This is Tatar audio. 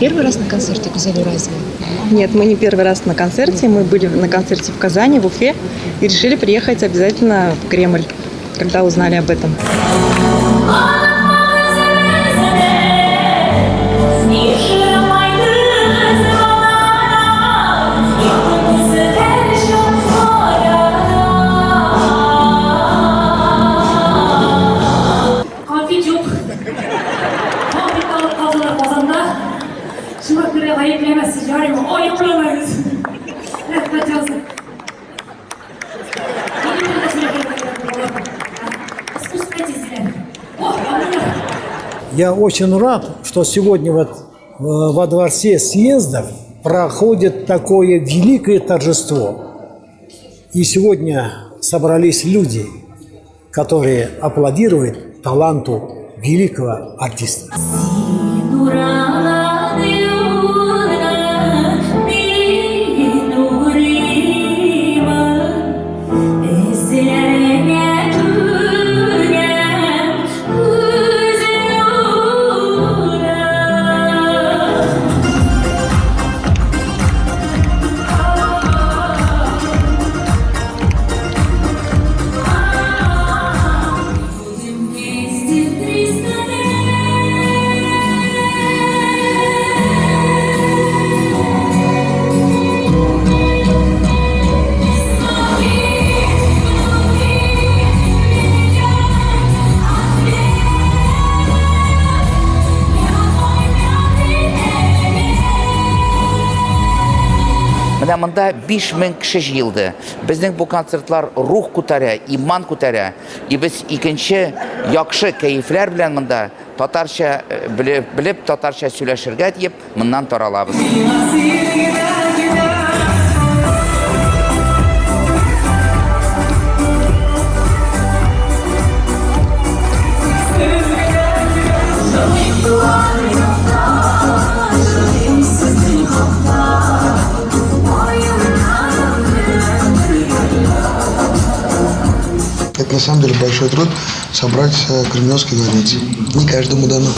Первый раз на концерте Гузели Уразовой? Нет, мы не первый раз на концерте. Мы были на концерте в Казани, в Уфе, и решили приехать обязательно в Кремль, когда узнали об этом. Конфет юк. Конфет алып калдылар Казанда. Шуңа күрә гаепләмәсез, ярыймы? Айыпламагыз. Рәхмәт яусын. Минем турында сөйләп Спускайтесь, диләр. О, аңлыйлар. Я очень рад, что сегодня вот во дворце съездов проходит такое великое торжество. И сегодня собрались люди, которые аплодируют таланту великого артиста. Син ураган юлга мин урыймын, Эзләреңә күрәм күз нурын. Будем вместе в Менә монда 5000 кеше җыелды. Безнең бу концертлар рух күтәрә, иман күтәрә. И без икенче яхшы кәефләр белән монда татарча белеп, белеп татарча сөйләшергә диеп моннан таралабыз. Это на самом деле большой труд собрать Кремлевский дворец. Не каждому дано.